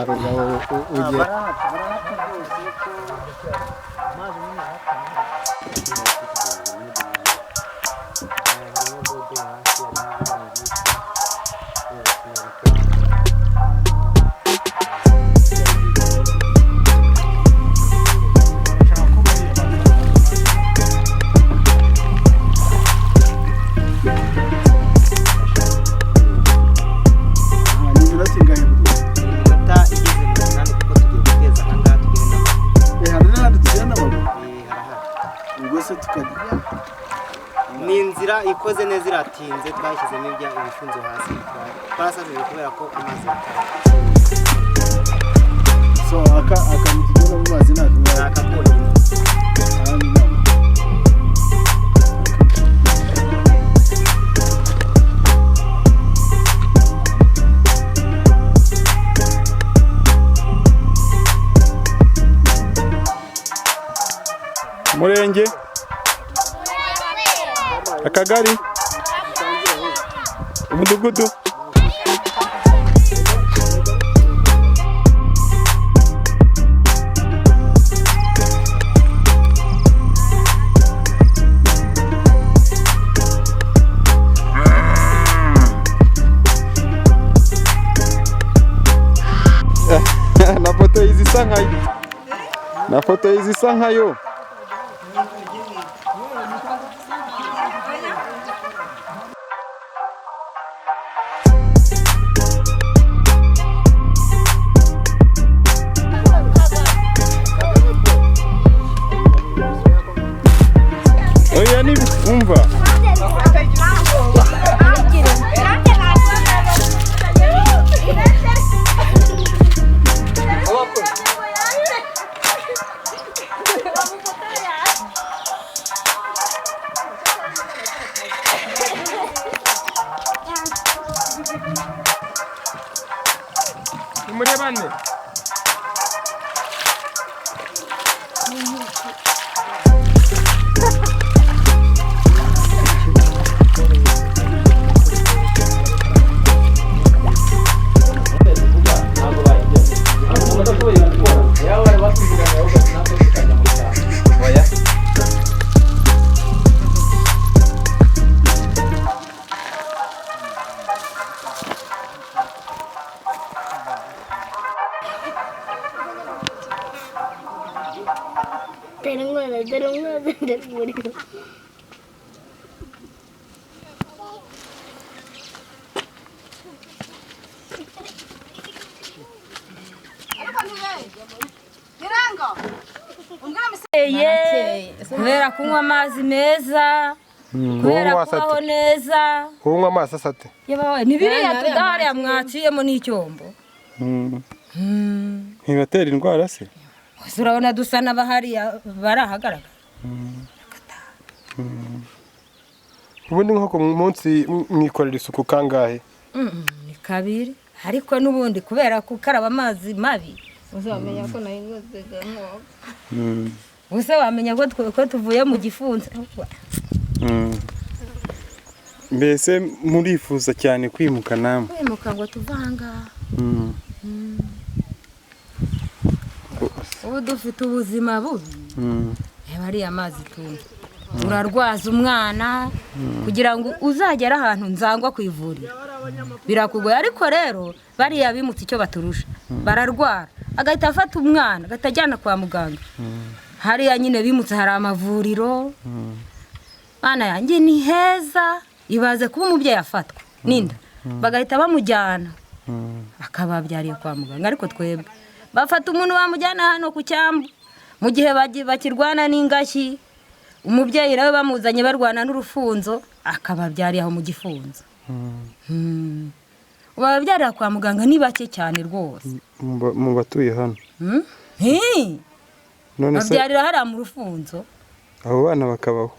Rugabo ugiye. Ni iminota ingahe buriya? Iminota igeze mu 8, kuko tugiye guteza aha ngaha tugere n'amaguru. Eh, hari n'ahandi tugenda n'amaguru? Eh, harahari. Ubwo se tukajya Ni inzira ikoze neza, iratinze, twashyizemo ibifunzo hasi, twarasabije kubera ko amazi yataye. So aka akantu tugenda mu mazi ni Ni akangaka? aka konyine. Ahandi ntabwo. Umurenge, akagari, umudugudu. Na foto izisa nkayo, na foto izisa nkayo. Oya, ni umva. Murebane. Dore umwana, dore umwana, dore umuriro. Kubera kunywa amazi meza, kubera Wowe kubaho wasate. neza. Unywa amazi asate? Yebawe, ni biriya tudahariya mwaciyemo n'icyombo. Ntibatera indwara se? Gusa urabona dusa n'abahariya barahagaragara. Ubundi nko ku munsi mwikorera isuku kangahe? Ni kabiri, ariko n'ubundi kubera gukaraba amazi mabi. Uzamenya ko nayinyweze mwoga. Ubuse wamenya ko ko tuvuye mu gifunzo? Mbese murifuza cyane kwimuka namwe? Kwimuka ngo tuve ahangaha. Ubu dufite ubuzima bubi. Reba ariya mazi tunywa, urarwaza umwana kugira ngo uzagere ahantu nzangwa ku ivuriro birakugoye. Ariko rero bariya bimutse icyo baturusha, bararwara agahita afata umwana agahita ajyana kwa muganga. Hariya nyine bimutse hari amavuriro. Bana yanjye, ni heza. Ibaze kuba umubyeyi afatwa n'inda bagahita bamujyana akababyariye kwa muganga, ariko twebwe bafata umuntu bamujyana hano ku cyambu mu gihe bakirwana n'ingashyi, umubyeyi nawe bamuzanye barwana n'urufunzo akababyariye aho mu gifunzo. Bababyarira kwa muganga ni bake cyane rwose. Mu batuye hano? Hmm? Hi! None se Babyarira hariya mu rufunzo. abo bana bakabaho?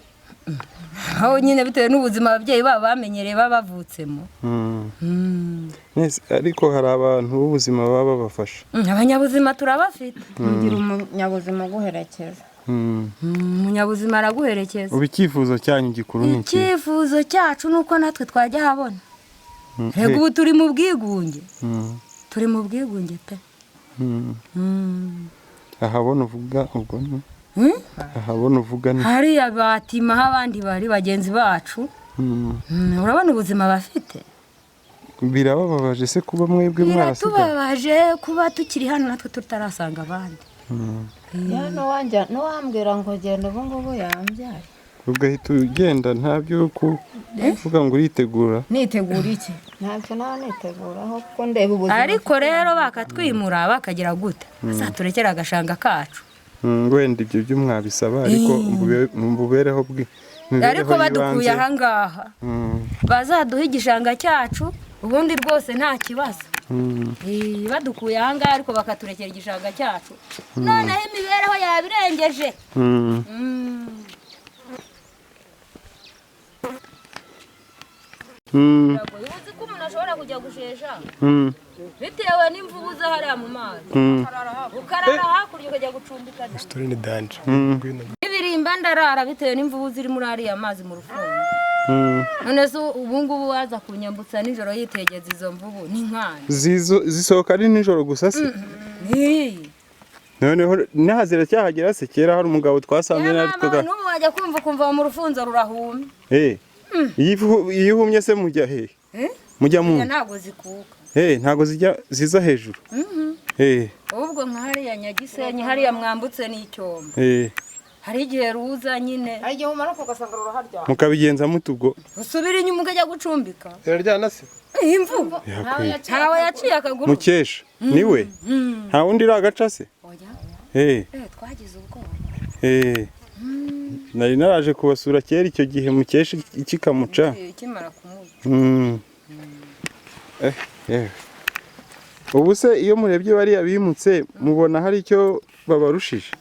Aho nyine bitewe n'ubuzima ababyeyi babo bamenyereye, baba bavutsemo. Nese ariko hari abantu b'ubuzima baba babafasha? Abanyabuzima turabafite. Ugira umunyabuzima uguherekeza. Umunyabuzima araguherekeza. Ubu icyifuzo cyanyu gikuru ni iki? Icyifuzo cyacu ni uko natwe twajya ahabona. Rega ubu turi mu bwigunge. Turi mu bwigunge pe. Ahabona uvuga ubwo ni ahabona uvuga ni hariya batima aho abandi bari bagenzi bacu. Urabona ubuzima bafite. Birabababaje se kuba mwebwe mwarasigaye? Biratubabaje kuba tukiri hano natwe tutarasanga abandi. N'uwambwira ngo genda ubu ngubu yambyaye. Ugahita ugenda ntabyo kuvuga ngo uritegura. Nitegura iki? Ntacyo nawe niteguraho kuko ndeba ubuzima. Ariko rero bakatwimura bakagira gute? Azaturekera agashanga kacu. Wenda ibyo byo mwabisaba ariko mbubereho bwi. Ariko badukuye aha ngaha. Bazaduha igishanga cyacu ubundi rwose nta kibazo. Badukuye aha ngaha ariko bakaturekera igishanga cyacu. Noneho imibereho yabirengeje. Uzi ko umuntu ashobora kujya gushesha bitewe n'imvubu za hariya mu mazi, ukarara hakurya ukajya gucumbika. Ibirimba ndarara bitewe n'imvubu ziri muri ariya mazi mu rufunzo. None se ubu ngubu waza kunyambutsa nijoro yitegeza izo mvubu ni nkana zisohoka ari nijoro gusa se? Noneho nahazira cyahagera se? Kera hari umugabo twasanze natwe n'ubu wajya kumva ukumva mu rufunzo rurahumye. Iyo uhumye se mujya hehe? Mujya mu ntago zikuka. Ntago zijya ziza hejuru. Ubwo nka hariya Nyagisenyi hariya mwambutse n'icyombo. Hari igihe ruza nyine. Hari igihe umanuka ugasanga ruraharyana. Mukabigenza mute ubwo? Usubira inyuma ukajya gucumbika. Iraryana se? Imvubu. Ntawe yaciye akaguru. Mukesha niwe? Nta wundi iragaca se? Oya. Twagize ubwoba. Nari naraje kubasura kera icyo gihe Mukesha ikikamuca. Ikimara kumuca. Ubu se iyo murebye bariya bimutse mubona hari icyo babarushije?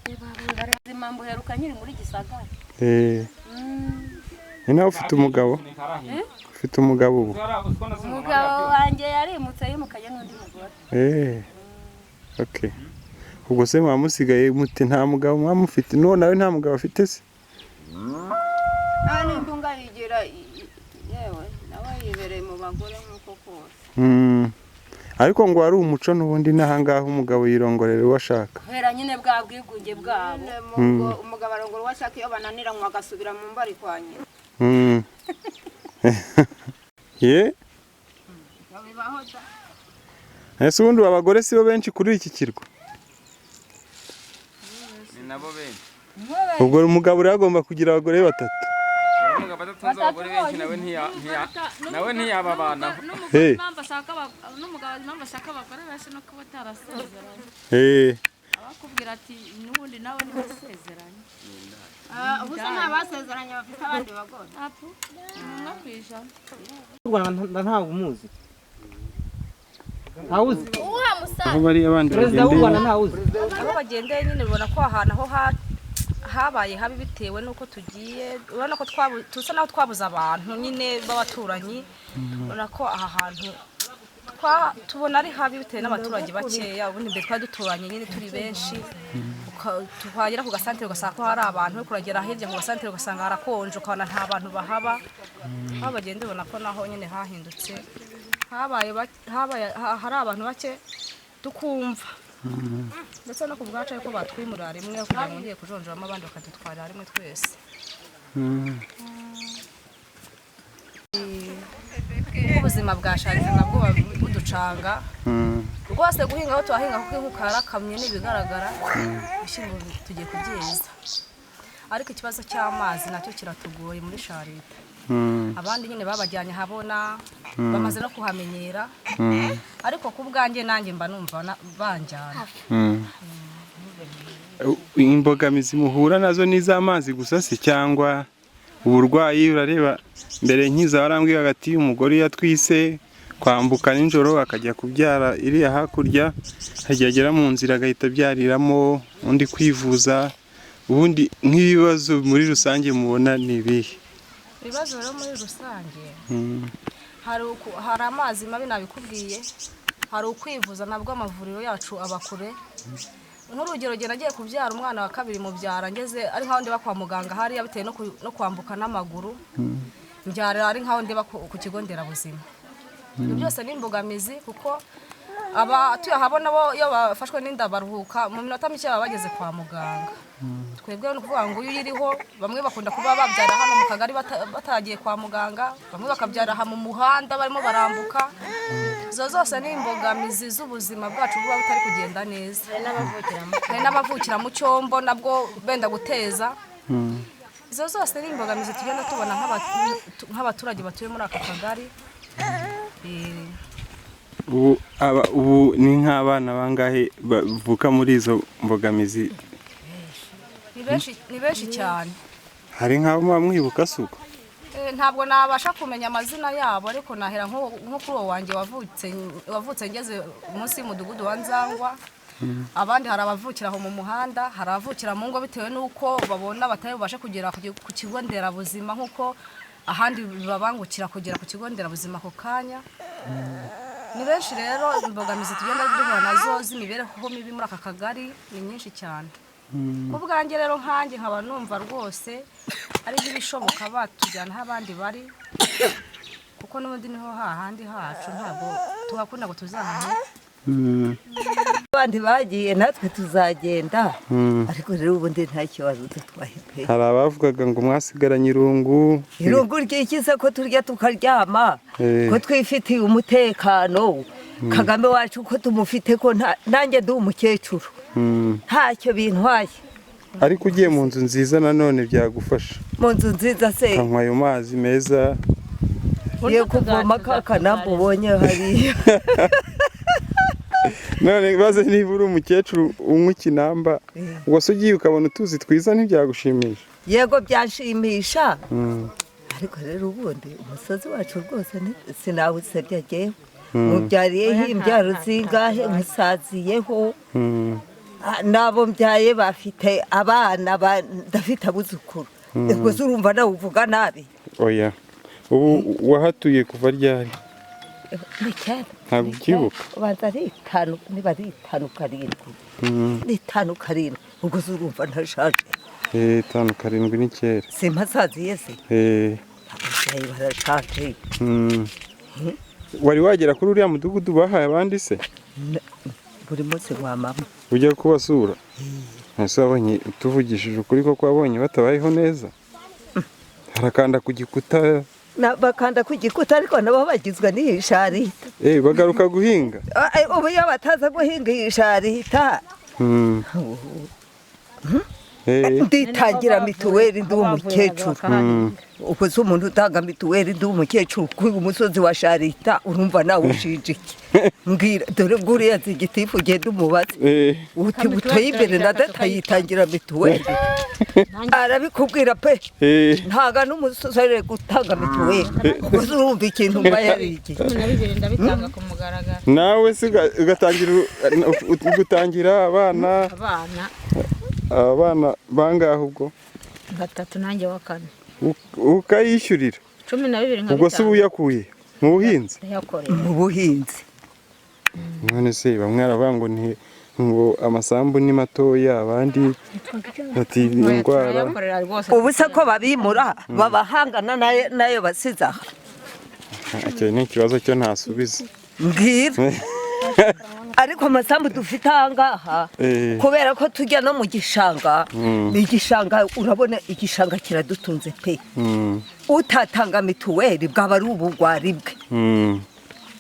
Mbuheruka nyiri muri Gisagara. Ni nawe ufite umugabo? Ufite umugabo ubu? Umugabo wanjye yarimutse yimukanye n'undi mugore. Okay. Ubwo se mwamusigaye mute? Nta mugabo mwamufite? N'uwo nawe nta mugabo afite se? N'indunga yigira yewe nawe yibereye mu bagore nk'uko kose. Ariko ngo ari umuco n'ubundi n'ahangaha umugabo yirongorera uwo ashaka. Hera nyine bwa bwigunge bwabo. Umugabo arongora uwo ashaka iyo bananiranywe agasubira mu mbari kwa nyina. Ye? Ese ubundi abagore si bo benshi kuri iki kirwa? Ni nabo benshi. Ubwo umugabo rero agomba kugira abagore batatu. Umugabo adatunze abagore benshi nawe ntiyababana. N'umugabo impamvu ashaka abagore benshi no kuba atarasezeranye. Abakubwira ati n'ubundi nawe ntibasezeranye. Ubu se ntabasezeranye bafite abandi bagore. Umwe ku ijana. U Rwanda ntabwo umuzi. Ntawuzi. Aho bari abandi Perezida w'u Rwanda ntawuzi. Aho bagendeye nyine ubona ko ahantu aho habaye habi bitewe nuko tugiye, urabona ko tusa naho twabuze abantu nyine b'abaturanyi. Urabona ko aha hantu tubona ari habi bitewe n'abaturage bakeya. Ubundi mbere twari duturanye nyine turi benshi, twagera ku gasantere ugasanga ko hari abantu, kuragera hirya ku gasantere ugasanga harakonje, ukabona nta bantu bahaba. Aho bagenda ubona ko naho nyine hahindutse, habaye hari abantu bake tukumva. Ndetse no ku bwacu ariko batwimura rimwe kugira ngo ngiye kujonjoramo abandi bakadutwarira rimwe twese. Ubuzima bwasharitse nabwo buducanga rwose. Guhinga aho tuhahinga kuko inkuka yarakamye n'ibigaragara, ibishyimbo tugiye kubyeza. Ariko ikibazo cy'amazi nacyo kiratugoye muri Sharita. Abandi nyine babajyanye habona bamaze no kuhamenyera, ariko ku bwanjye nanjye mba numva banjyana. Imbogamizi muhura nazo ni iz'amazi gusa se cyangwa uburwayi? Urareba mbere nkiza warambwira hagati y'umugore yatwise kwambuka nijoro akajya kubyara iriya hakurya, agera mu nzira agahita abyariramo undi kwivuza. Ubundi nk'ibibazo muri rusange mubona ni ibihe? Ibibazo rero muri rusange hari amazi mabi nabikubwiye, hari ukwivuza nabwo amavuriro yacu aba kure. Nk'urugero njye nagiye kubyara umwana wa kabiri mubyara ngeze ari nkaho ndeba kwa muganga hariya bitewe no kwambuka n'amaguru, mbyara ari nkaho ndeba ku kigo nderabuzima. Ibyo byose ni imbogamizi kuko abatuye ahabona bo iyo bafashwe n'inda baruhuka mu minota mike baba bageze kwa muganga. Twebwe ni ukuvuga ngo iyo uyiriho bamwe bakunda kuba babyara hano mu kagari batagiye kwa muganga, bamwe bakabyara aha mu muhanda barimo barambuka. Izo zose ni imbogamizi z'ubuzima bwacu buba butari kugenda neza. Hari n'abavukira mu cyombo nabwo benda guteza. Izo zose ni imbogamizi tugenda tubona nk'abaturage batuye muri aka kagari. Ubu ni nk'abana bangahe bavuka muri izo mbogamizi? Ni benshi cyane. Hari nk'abo muba mwibuka se ubwo? Ntabwo nabasha kumenya amazina yabo, ariko nahera nko kuri uwo wanjye wavutse ngeze munsi y'umudugudu wa Nzangwa. Abandi hari abavukira aho mu muhanda, hari abavukira mu ngo bitewe n'uko babona batari bubashe kugera ku kigo nderabuzima nk'uko ahandi babangukira kugera ku kigo nderabuzima ako kanya. Ni benshi rero, imbogamizi tugenda duhura nazo z'imibereho mibi muri aka kagari ni nyinshi cyane. Ku bwanjye rero nkanjye nkaba numva rwose ari nk'ibishoboka batujyana aho abandi bari, kuko n'ubundi niho hahandi hacu, ntabwo tuhakunda ngo tuzahane. Abandi bagiye natwe tuzagenda, ariko rero ubundi nta kibazo dutwaye pe. Hari abavugaga ngo mwasigaranye irungu. Irungu ryikize ko turya tukaryama, ko twifitiye umutekano. Kagame wacu ko tumufite, ko nanjye ndi umukecuru ntacyo bintwaye. Ariko ugiye mu nzu nziza nanone byagufasha. Mu nzu nziza se? Ukanywa ayo mazi meza. Iyo kuvoma ka kanamba ubonye hariya. None baze niba uri umukecuru unywa ikinamba, ubwo se ugiye ukabona utuzi twiza ntibyagushimisha? Yego byanshimisha, ariko rero ubundi umusozi wacu rwose sinawusebya jyewe. Mubyariyeho imbyaro zingahe, musaziyeho, n'abo mbyaye bafite abana, ndafite abuzukuru. Ubwo se urumva nawe uvuga nabi? Oya. Ubu wahatuye kuva ryari? Ni kera. Ntabwo ubyibuka? Ubanza ari 5, niba ari 5 7. Ni 5 7, ubwo se urumva ntashaje? 5 7 ni kera. Simpasaziye se? Ababyeyi barashaje. Wari wagera kuri uriya mudugudu bahaye abandi se? Buri munsi wa mama. Ujya kubasura? Ese wabonye, tuvugishije ukuri, koko wabonye batabayeho neza? Harakanda ku gikuta. Bakanda ku gikuta, ariko nabo bagizwe n'iyi sharita. Bagaruka guhinga. Ubu iyo bataza guhinga iyi sharita, nditangira mituweli ndi umukecuru. Ubwo se umuntu utanga mituweli ndi umukecuru kuri umusozi wa sharita, urumva nawe ushinja iki? Mbwira, dore bwuriya gitifu, ugenda umubaze uti buteye imbere na data yitangira mituweli, arabikubwira pe. Ntaga n'umusore gutanga mituweli, ubwo se urumva ikintu mba yari iki? 12 ndabitanga ku mugaragaro. Nawe se ugatangira gutangira abana? Abana. Abana bangahe ubwo? 3, nanjye wa kane. Ukayishyurira? 12 nka Ubwo se uba uyakuye mu buhinzi? Ndayakorera. Mu buhinzi. None se bamwe baravuga ngo ni ngo amasambu ni matoya, abandi bati indwara. Turayakorera rwose. Ubu se ko babimura babahangana nayo basize aha? Icyo ni ikibazo cyo ntasubiza. Mbwira, ariko amasambu dufite aha ngaha, kubera ko tujya no mu gishanga, igishanga urabona, igishanga kiradutunze pe. Utatanga mituweli bwaba ari ubugwari bwe.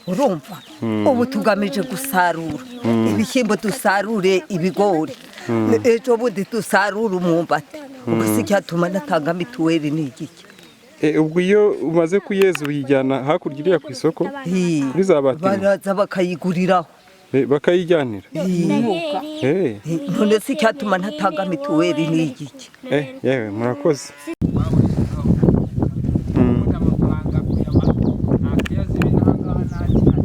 Urumva ubu tugamije gusarura ibishyimbo, dusarure ibigori, ejo bundi dusarure umwumbati. Ubwo se icyatuma natanga mituweli ni igiki? Ubwo iyo umaze kuyeza uyijyana hakurya iriya ku isoko kuri za batima? Baraza bakayiguriraho. Bakayijyanira. None se icyatuma ntatanga mituweli ni igiki? Yewe murakoze. Amafaranga ntakiyazi ibinahangaha nta kigenda.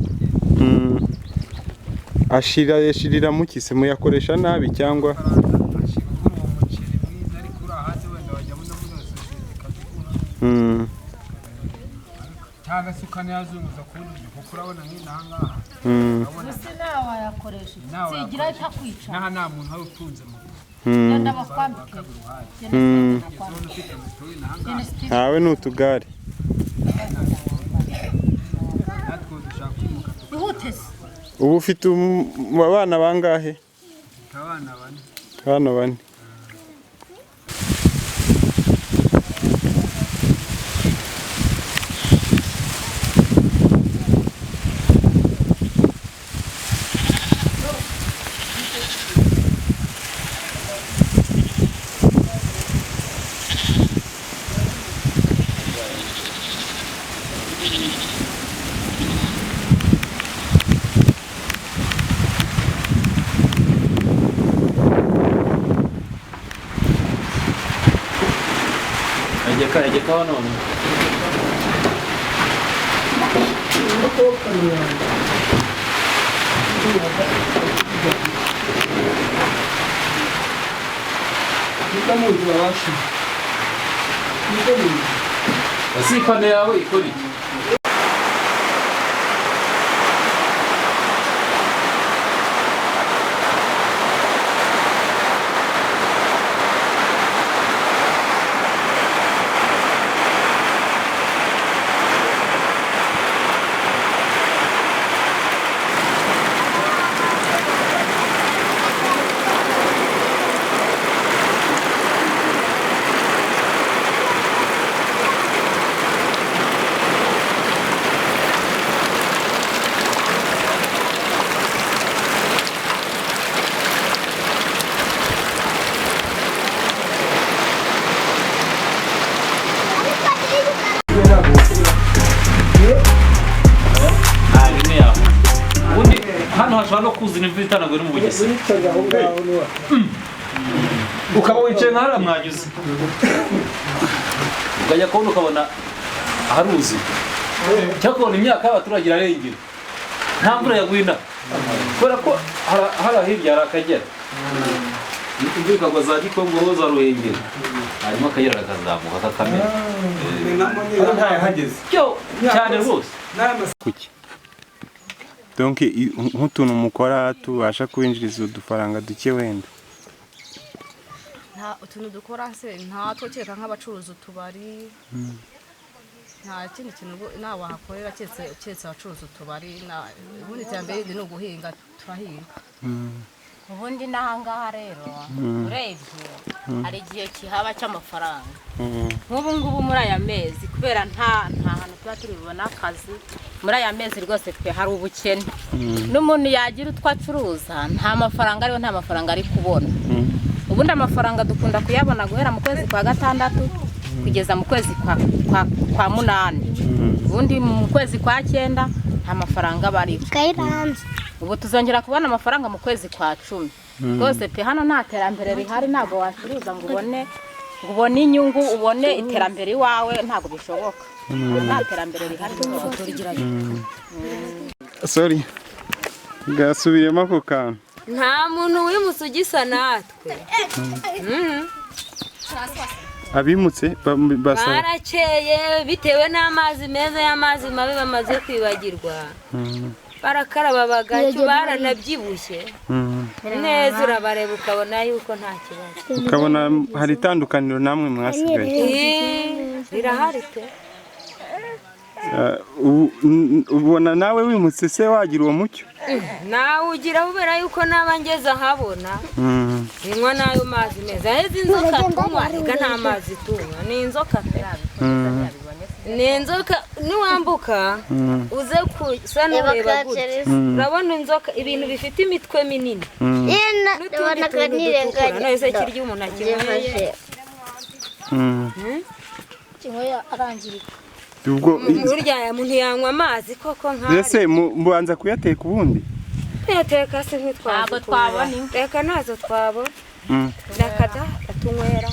Ashira yashirira mukise muyakoresha nabi cyangwa? Ashira ugura uwo muceri mwiza, ariko uri hasi wenda wajya no muri sosiyete ikabigura, cyangwa se ukanayazunguza ku bundi buryo, kuko urabona nk'inahangaha urabona Ese nawe wayakoresha iki? Nawe Sigira wayakoresha. itakwica. N'aha nta muntu wari utunze moto. Genda bakwambike. Ubona ufite moto w'inahangaha. Ntawe ni utugare. Natwe dushaka. Ubu ufite abana bangahe? Abana bane. Abana bane. Egeka none. Ese ipane yawe ikora iki? Hano hashobora no kuzana imvura itanaguye no mu Bugesera. Ukaba wicaye nka hariya mwanyuze, ukajya kubona ukabona haruzuye, cyangwa ukabona imyaka y'abaturage irarengera nta mvura yaguye inaha, kubera ko hariya hirya hari Akagera, imvura ikagwa za Gikongoro za Ruhengeri, hanyuma Akagera kakazamuka kakamena cyane rwose. Kuki? Donc nk'utuntu mukora tubasha kubinjiriza udufaranga duke wenda. Nta utuntu dukora se nta twokeka nk'abacuruza utubari. Nta kindi kintu na wahakorera keretse abacuruza utubari na ubundi iterambere ni uguhinga turahinga. Ubundi n'ahangaha rero urebye hari igihe kihaba cy'amafaranga. Nk'ubu ngubu muri aya mezi kubera nta hantu tuba turi bubona akazi, muri aya mezi rwose twe hari ubukene. N'umuntu yagira utwo acuruza nta mafaranga ariho, nta mafaranga ari kubona. Ubundi amafaranga dukunda kuyabona guhera mu kwezi kwa gatandatu kugeza mu kwezi kwa munani. Ubundi mu kwezi kwa cyenda nta mafaranga bariho. Ubu tuzongera kubona amafaranga mu kwezi kwa 10. Rwose pe hano nta terambere rihari, ntabwo wacuruza ngo ubone inyungu, ubone iterambere iwawe, ntabwo bishoboka. Nta terambere rihari. Sorry. Gasubiremo ako kantu. Nta muntu wimutse ugisa natwe. Abimutse barakeye bitewe n'amazi meza y'amazi mabi bamaze kwibagirwa. Barakaraba bagacyo baranabyibushye neza, urabareba ukabona yuko nta kibazo, ukabona hari itandukaniro namwe mwasigaye rirahari pe. Ubona nawe wimutse se wagira uwo mucyo? Nawe ugira ubera yuko naba ngeze ahabona ninywa n'ayo mazi meza. Aheza inzoka tunywa, reka nta mazi tunywa, ni inzoka pe. Ni inzoka niwambuka uze kusa n'ureba gutya urabona inzoka, ibintu bifite imitwe minini n'utundi tuntu dutukura, none kirya umuntu akinyweye Ubwo burya umuntu yanywa amazi koko nkari. Ese mubanza kuyateka ubundi? Kuyateka se ntitwazi. Ntabwo twabona inkwi. Reka nazo twabona. Reka da atunywera.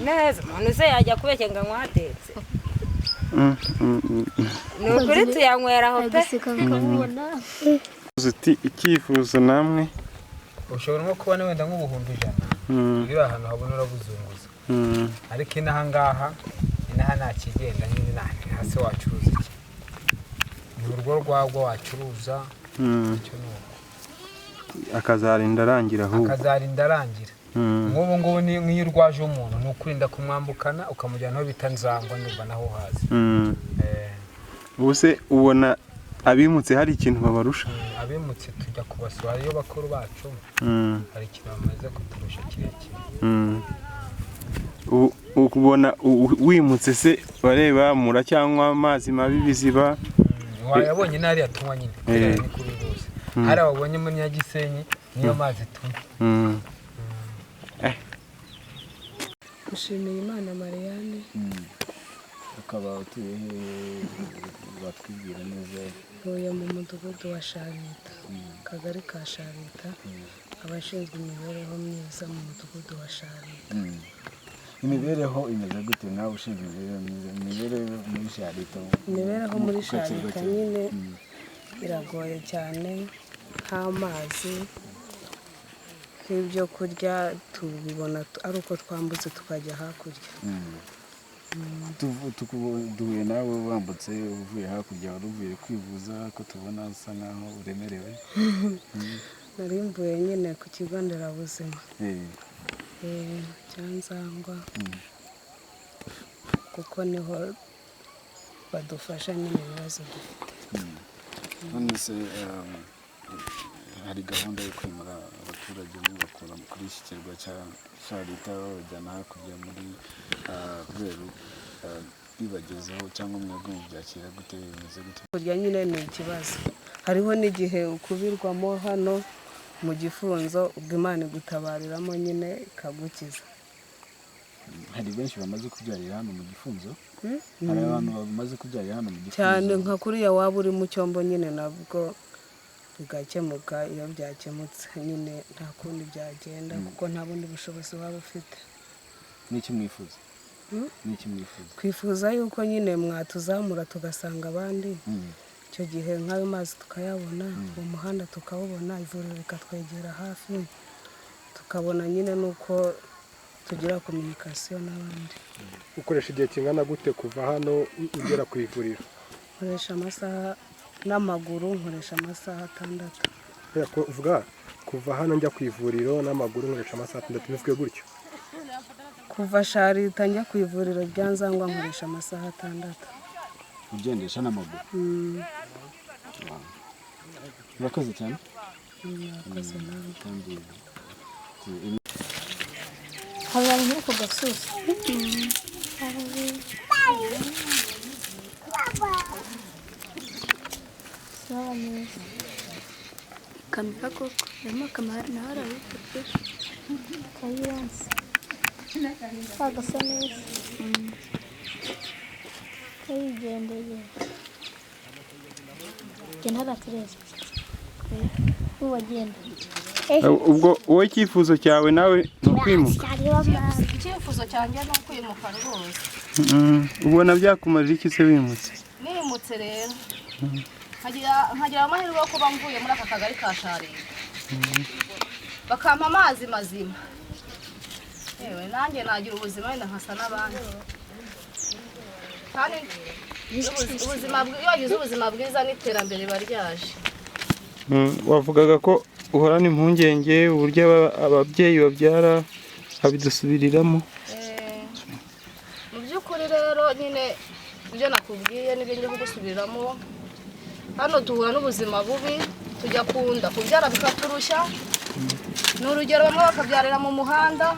Neza umuntu uze yajya kubeshya ngo anywe atetse. Ni ukuri tuyanywera aho pe. Uti icyifuzo namwe ushobora nko kubona wenda nk'ubuhumbi 100 uri ahantu habona urabuzunguza, ariko inaha ngaha inaha nta kigenda nyine, nta hasi wacuruza iki, ni urwo rwagwa wacuruza icyo ni uko akazarinda arangira, ahubwo akazarinda arangira. Nk'ubu ngubu nk'iyo urwaje umuntu ni ukurinda kumwambukana ukamujyana aho bita Nzangwa, ndumva naho hazi. Ubu se ubona Abimutse hari ikintu babarusha? Abimutse tujya kubasura iyo bakuru bacu, hari ikintu bamaze kuturusha kirekire. Ukubona wimutse se bareba muracyanywa amazi mabi biziba? Wayabonye n'ariya tunywa nyine, ni kuri bose. Hari ababonye muri Nyagisenyi niyo mazi tunywa. Nshimiye Imana Marianne. Ukaba utuye he? Watwibwira neza. Ntuye mu mudugudu wa Sharita, akagari ka Sharita, abashinzwe imibereho myiza mu mudugudu wa Sharita. Imibereho imeze gute nawe ushinzwe imibereho myiza? Imibereho muri Sharita? Imibereho muri Sharita nyine iragoye cyane, nk'amazi, nk'ibyo kurya tubibona ari uko twambutse tukajya hakurya. Duhuye nawe wambutse uvuye hakurya, wari uvuye kwivuza ko tubona usa nkaho uremerewe? Nari mvuye nyine ku kigo nderabuzima cya Nzangwa, kuko niho badufasha nyine ibibazo dufite. None se hari gahunda yo kwimura abaturage mubakura kuri iki kirwa cya Sharita babajyana hakurya muri Rweru, bibagezeho cyangwa mwebwe mubyakira gute, bimeze gute? Kurya nyine ni ikibazo, hariho n'igihe ukubirwamo hano mu gifunzo, ubwo Imana igutabariramo nyine ikagukiza. Hari benshi bamaze kubyarira hano mu gifunzo? Hari abantu bamaze kubyarira hano mu gifunzo cyane, nka kuriya waba uri mu cyombo nyine nabwo bigakemuka. Iyo byakemutse nyine nta kundi byagenda, kuko nta bundi bushobozi waba ufite. N'iki mwifuza? N'iki mwifuza? Twifuza yuko nyine mwatuzamura tugasanga abandi, icyo gihe nk'ayo mazi tukayabona, uwo muhanda tukawubona, ivuriro rikatwegera hafi, tukabona nyine n'uko tugira kominikasiyo n'abandi. Ukoresha igihe kingana gute kuva hano ugera ku ivuriro? Nkoresha amasaha n'amaguru, nkoresha amasaha 6. Uvuga kuva hano njya ku ivuriro n'amaguru nkoresha amasaha 6, bivuge gutyo? Kuva Sharita njya ku ivuriro rya Nzangwa nkoresha amasaha 6. Ugendesha n'amaguru? Murakoze cyane. Murakoze nawe. Hari abantu ku gasozi. Kamera koko harimo kamera naho arabifite kayiranse kagasa neza kayigendeye genda haratereza uwagenda. Ubwo wowe icyifuzo cyawe nawe ni ukwimuka? Icyifuzo cyanjye ni ukwimuka rwose. Ubona byakumarira iki se wimutse? Nimutse rero nkagira amahirwe yo kuba mvuye muri aka kagari ka Sharita, bakampa amazi mazima, yewe nanjye nagira ubuzima wenda nkasa n'abandi. Kandi ubuzima iyo wagize ubuzima bwiza n'iterambere riba ryaje. Wavugaga ko uhorana impungenge uburyo ababyeyi babyara babidusubiriramo. Mu by'ukuri rero nyine ibyo nakubwiye n'ibyo ngiye kugusubiriramo, hano duhura n'ubuzima bubi, tujya kunda kubyara bikaturushya. Ni urugero bamwe bakabyarira mu muhanda.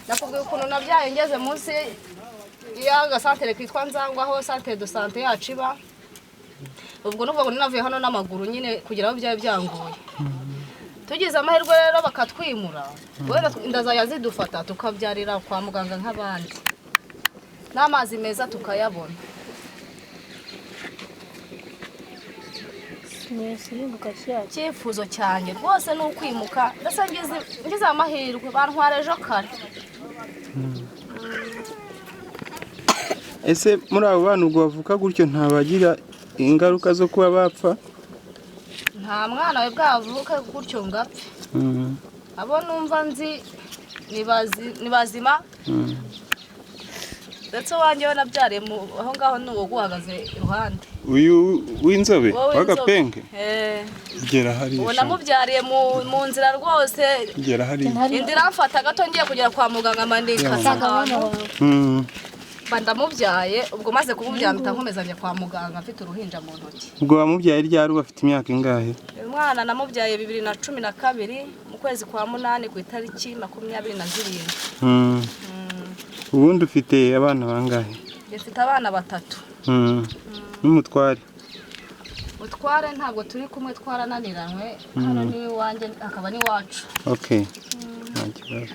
Nakubwiye ukuntu nabyaye ngeze munsi y'agasantere kitwa Nzangwa, aho santere de sante yacu iba. Ubwo n'ubwo ngo navuye hano n'amaguru nyine kugira aho byaba byangoye. Tugize amahirwe rero bakatwimura, wenda inda zidufata tukabyarira kwa muganga nk'abandi, n'amazi meza tukayabona. Icyifuzo cyanjye rwose ni ukwimuka, ndetse ngize amahirwe bantwara ejo kare. Ese muri abo bana ubwo bavuka gutyo ntabagira ingaruka zo kuba bapfa? Nta mwana we bwavuke gutyo ngo apfe. Abo numva nzi ni bazima, ndetse wanjye we nabyariye aho ngaho ni uwo guhagaze iruhande. Uyu w'inzobe w'agapenge? Gera hariya. Uwo namubyariye mu nzira rwose. Gera hariya. Inzira mfata gato ngiye kugera kwa muganga mandika ahantu. Ndamubyaye, ubwo maze kumubyara mpita nkomezanya kwa muganga mfite uruhinja mu ntoki. Ubwo wamubyaye ryari, uba afite imyaka ingahe? Uyu mwana namubyaye 2012 mu kwezi kwa 8 ku itariki 27. Ubundi ufite abana bangahe? Mfite abana 3. N'umutware? Utware ntabwo turi kumwe, twarananiranywe. Hano ni iwanjye akaba ni iwacu. Okay. Nta kibazo.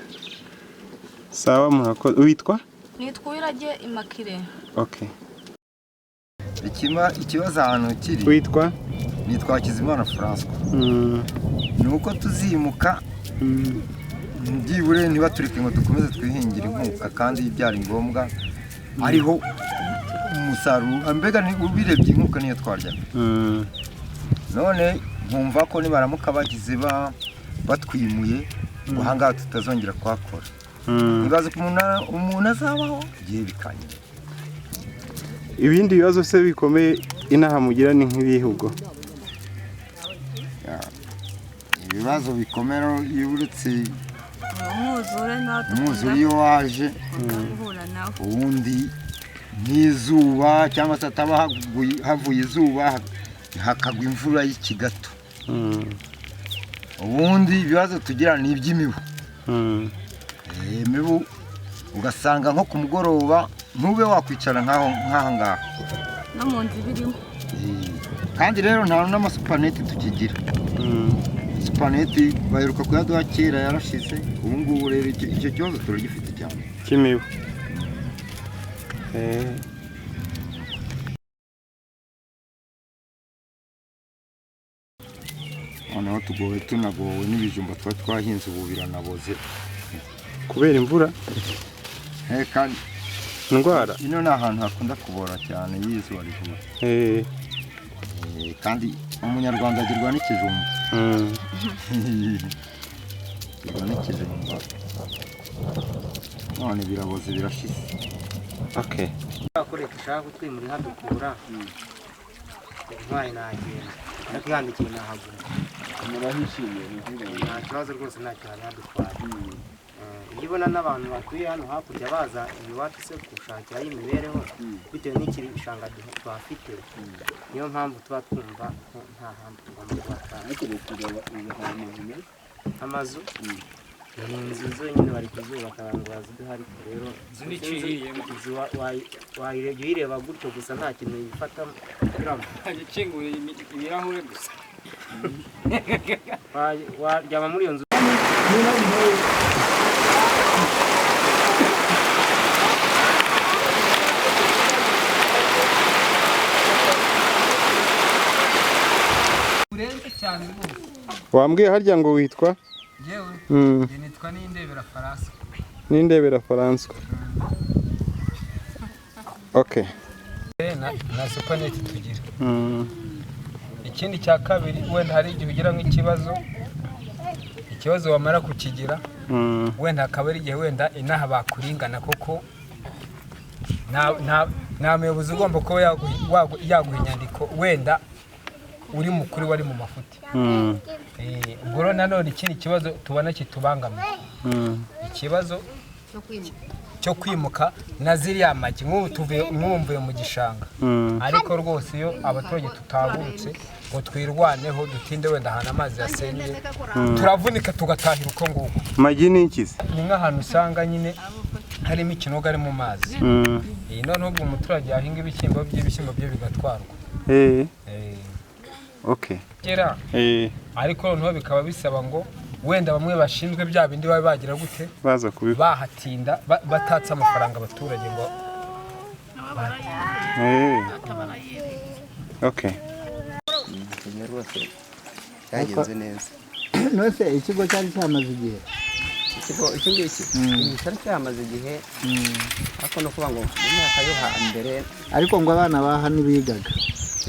Sawa, murakoze. Witwa? Nitwa Uwirage Immaculée. Okay. Ikibazo ahantu kiri. Witwa? Nitwa Hakizimana François. Ni uko tuzimuka byibure ntibatureke ngo dukomeze twihingire inkuka, kandi byari ngombwa ariho umusaruro, mbega ubirebye inkuka niyo twaryaga. None nkumva ko nibaramuka bagize batwimuye ngo ahangaha tutazongera kuhakora. Nibaza ko umuntu azabaho igihe bikanyura. Ibindi bibazo se bikomeye inaha mugira ni nk'ibihugo? Ibibazo bikomera iyo uretse umwuzure iyo waje, ubundi nk'izuba cyangwa se ataba havuye izuba hakagwa imvura y'ikigato. Ubundi ibibazo tugira ni iby'imibu. Imibu ugasanga nko ku mugoroba ntube wakwicara nk'aha ngaha no mu nzu birimo. Kandi rero nta n'amasupaneti tukigira. Supaneti baheruka kuyaduha kera yarashize, ubu ngubu rero icyo kibazo turagifite cyane cy'imibu. Noneho tugowe tunagowe n'ibijumba tuba twahinze ubu biranaboze kubera imvura. Kandi indwara ino ni ahantu hakunda kubora cyane iyo izuba rivuye. Kandi umunyarwanda agirwa n'ikijumba. Agirwa n'ikijumba none biraboze birashize. Okay. Leta ishaka kutwimura ihadukura intwari nagenda, ariko ihandikiye nahaguma. Murahishimiye? Nta kibazo rwose, ntacyo hari hadutwara. Iyo ubona n'abantu batuye hano hakurya baza iwacu se gushakirayo imibereho bitewe n'ikishanga tuhafite, niyo mpamvu tuba twumva ko nta handi tugomba kuba. Amazu ni inzu zonyine bari kuzubaka ngo baziduhe, ariko rero inzu wayireba gutyo gusa nta kintu yifatamo. Ikinguye ibirahure gusa. Waryama muri iyo nzu. Urenze cyane rwose. Wambwiye harya ngo witwa? Yewe, nitwa Nindebera François. Nindebera François. Okay. Na supaneti tugira. Ikindi cya kabiri wenda hari igihe ugira nk'ikibazo, ikibazo wamara kukigira wenda hakaba ari igihe wenda inaha bakuringana koko nta muyobozi ugomba kuba yaguha inyandiko wenda uri mukuru wari mu mafuti. Ubwo rero nanone ikindi kibazo tubona kitubangamiye, ikibazo cyo kwimuka na ziriya magi nk'ubu mvuye mu gishanga, ariko rwose iyo abaturage tutahagurutse ngo twirwaneho dutinde wenda ahantu amazi yasenye turavunika tugatahira uko nguko. Magi ni iki se? Ni nk'ahantu usanga nyine harimo ikinogo ari mu mazi. Noneho ubwo umuturage yahinga ibishyimbo bye, ibishyimbo bye bigatwarwa. Okay. Ariko noneho bikaba bisaba ngo wenda bamwe bashinzwe bya bindi babe bagira gute baza kubikora bahatinda batatse amafaranga abaturage ngo Okay. Cyagenze neza. Nose ikigo cyari cyamaze igihe. Ikigo iki ngiki cyari cyamaze igihe, ariko no kuba ngo mu myaka yo hambere, ariko ngo abana baha nibigaga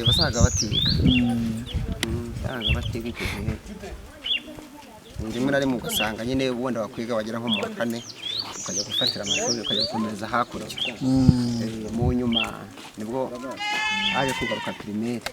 basaga batiga. Basaga batiga icyo gihe. Rimwe na rimwe ugasanga nyine wenda wakwiga wagera nko mu wa kane ukajya gufatira amashuri ukajya gukomereza hakurya. Mu nyuma nibwo haje kugaruka primaire.